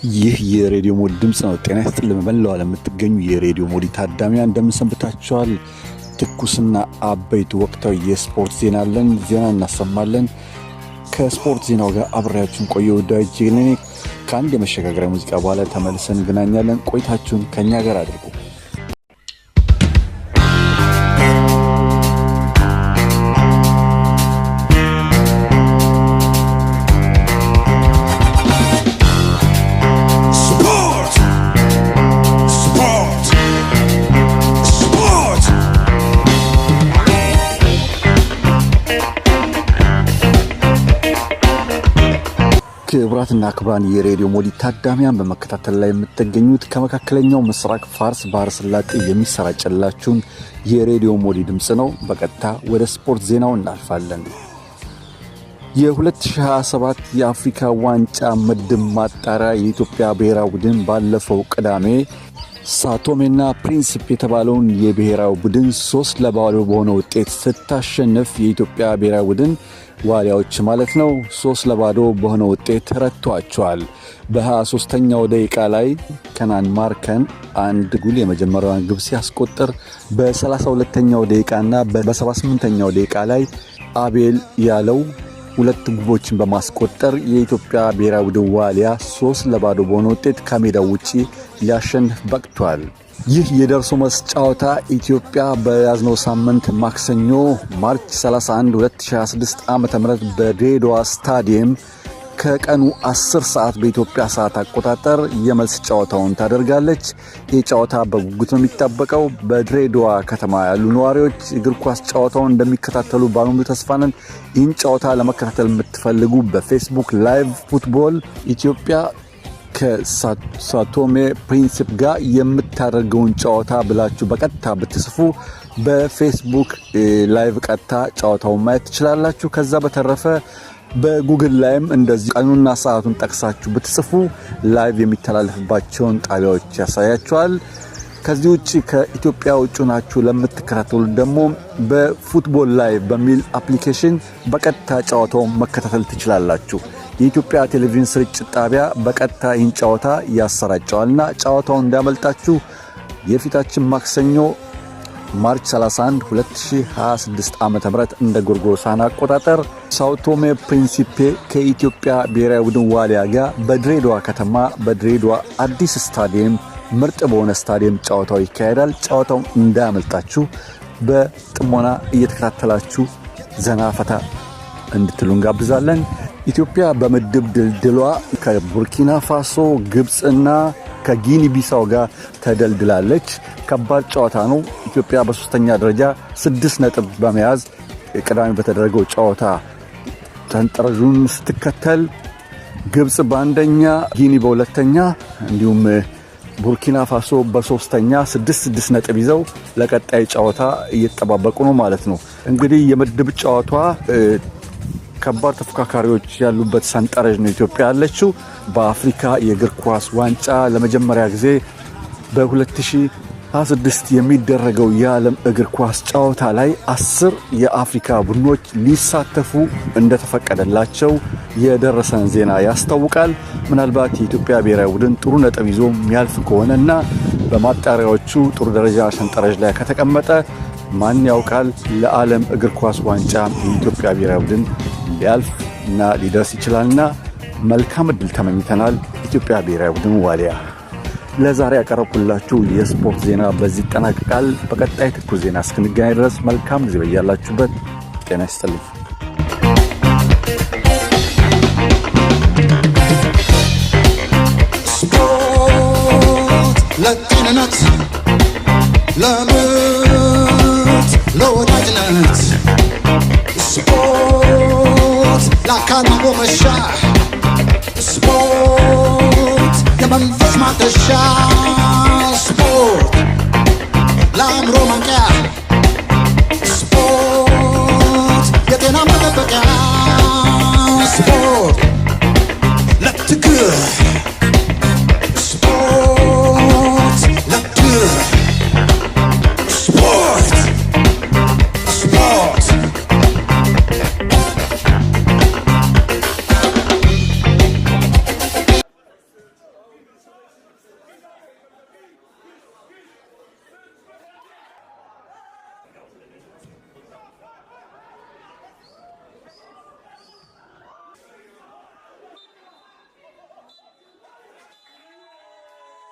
ይህ የሬዲዮ ሞዲ ድምፅ ነው። ጤና ይስጥልን በመላው ዓለም የምትገኙ የሬዲዮ ሞዲ ታዳሚያን እንደምን ሰንብታችኋል? ትኩስና አበይት ወቅታዊ የስፖርት ዜና አለን። ዜና እናሰማለን። ከስፖርት ዜናው ጋር አብሬያችሁን ቆየው ዳዊት ጀግኔ። ከአንድ የመሸጋገሪያ ሙዚቃ በኋላ ተመልሰን እንገናኛለን። ቆይታችሁን ከእኛ ጋር አድርጉ። ስፖርት! ስፖርት! ስፖርት! ክቡራትና ክቡራን የሬዲዮ ሞዲ ታዳሚያን፣ በመከታተል ላይ የምትገኙት ከመካከለኛው ምስራቅ ፋርስ ባህረ ሰላጤ የሚሰራጭላችሁን የሬዲዮ ሞዲ ድምፅ ነው። በቀጥታ ወደ ስፖርት ዜናው እናልፋለን። የ2027 የአፍሪካ ዋንጫ ምድብ ማጣሪያ የኢትዮጵያ ብሔራዊ ቡድን ባለፈው ቅዳሜ ሳቶሜና ፕሪንሲፕ የተባለውን የብሔራዊ ቡድን 3-0 በሆነ ውጤት ስታሸንፍ፣ የኢትዮጵያ ብሔራዊ ቡድን ዋሊያዎች ማለት ነው፣ 3-0 በሆነ ውጤት ረቷቸዋል። በ23ኛው ደቂቃ ላይ ከናን ማርከን አንድ ጉል የመጀመሪያዋን ግብ ሲያስቆጥር፣ በ32ኛው ደቂቃና በ78ኛው ደቂቃ ላይ አቤል ያለው ሁለት ግቦችን በማስቆጠር የኢትዮጵያ ብሔራዊ ቡድን ዋሊያ 3-0 በሆነ ውጤት ከሜዳው ውጪ ሊያሸንፍ በቅቷል። ይህ የደርሶ መልስ ጨዋታ ኢትዮጵያ በያዝነው ሳምንት ማክሰኞ March 31 2026 ዓ ም በድሬዳዋ ስታዲየም ከቀኑ 10 ሰዓት በኢትዮጵያ ሰዓት አቆጣጠር የመልስ ጨዋታውን ታደርጋለች። ይህ ጨዋታ በጉጉት ነው የሚጠበቀው። በድሬዳዋ ከተማ ያሉ ነዋሪዎች እግር ኳስ ጨዋታውን እንደሚከታተሉ ባለሙሉ ተስፋ ነን። ይህን ጨዋታ ለመከታተል የምትፈልጉ በፌስቡክ live football ኢትዮጵያ ከሳቶሜ ፕሪንሲፕ ጋር የምታደርገውን ጨዋታ ብላችሁ በቀጥታ ብትጽፉ በፌስቡክ live ቀጥታ ጨዋታውን ማየት ትችላላችሁ። ከዛ በተረፈ በጉግል ላይም እንደዚህ ቀኑና ሰዓቱን ጠቅሳችሁ ብትጽፉ live የሚተላለፍባቸውን ጣቢያዎች ያሳያችኋል። ከዚህ ውጭ ከኢትዮጵያ ውጭ ናችሁ ለምትከታተሉት ደግሞ በ Football Live በሚል application በቀጥታ ጨዋታውን መከታተል ትችላላችሁ። የኢትዮጵያ ቴሌቪዥን ስርጭት ጣቢያ በቀጥታ ይህን ጨዋታ ያሰራጨዋልና ጨዋታውን እንዳያመልጣችሁ። የፊታችን ማክሰኞ March 31 2026 ዓ ም እንደ ጎርጎሮሳውያን አቆጣጠር ሳውቶሜ ፕሪንሲፔ ከኢትዮጵያ ብሔራዊ ቡድን ዋሊያ ጋር በድሬዳዋ ከተማ በድሬዳዋ አዲስ ስታዲየም፣ ምርጥ በሆነ ስታዲየም ጨዋታው ይካሄዳል። ጨዋታው እንዳያመልጣችሁ በጥሞና እየተከታተላችሁ ዘና ፈታ እንድትሉ እንጋብዛለን። ኢትዮጵያ በምድብ ድልድሏ ከቡርኪና ፋሶ፣ ግብፅና ከጊኒ ቢሳው ጋር ተደልድላለች። ከባድ ጨዋታ ነው። ኢትዮጵያ በሶስተኛ ደረጃ 6 ነጥብ በመያዝ ቅዳሜ በተደረገው ጨዋታ ሰንጠረዡን ስትከተል፣ ግብፅ በአንደኛ፣ ጊኒ በሁለተኛ እንዲሁም ቡርኪና ፋሶ በሶስተኛ ስድስት ስድስት ነጥብ ይዘው ለቀጣይ ጨዋታ እየተጠባበቁ ነው ማለት ነው። እንግዲህ የምድብ ጨዋታ ከባድ ተፎካካሪዎች ያሉበት ሰንጠረዥ ነው ኢትዮጵያ ያለችው። በአፍሪካ የእግር ኳስ ዋንጫ ለመጀመሪያ ጊዜ በ2026 የሚደረገው የዓለም እግር ኳስ ጨዋታ ላይ 10 የአፍሪካ ቡድኖች ሊሳተፉ እንደተፈቀደላቸው የደረሰን ዜና ያስታውቃል። ምናልባት የኢትዮጵያ ብሔራዊ ቡድን ጥሩ ነጥብ ይዞ የሚያልፍ ከሆነ እና በማጣሪያዎቹ ጥሩ ደረጃ ሰንጠረዥ ላይ ከተቀመጠ፣ ማን ያውቃል፣ ለዓለም እግር ኳስ ዋንጫ የኢትዮጵያ ብሔራዊ ቡድን ሊያልፍ እና ሊደርስ ይችላልና መልካም እድል ተመኝተናል። ኢትዮጵያ ብሔራዊ ቡድን ዋሊያ። ለዛሬ ያቀረብኩላችሁ የስፖርት ዜና በዚህ ይጠናቀቃል። በቀጣይ ትኩስ ዜና እስክንገናኝ ድረስ መልካም ጊዜ፣ በያላችሁበት ጤና ይስጥልኝ። ስፖርት ለጤንነት፣ ለምት ለወዳጅነት፣ ስፖርት ለአካል ማጎልመሻ፣ ስፖርት የመንፈስ ማደሻ።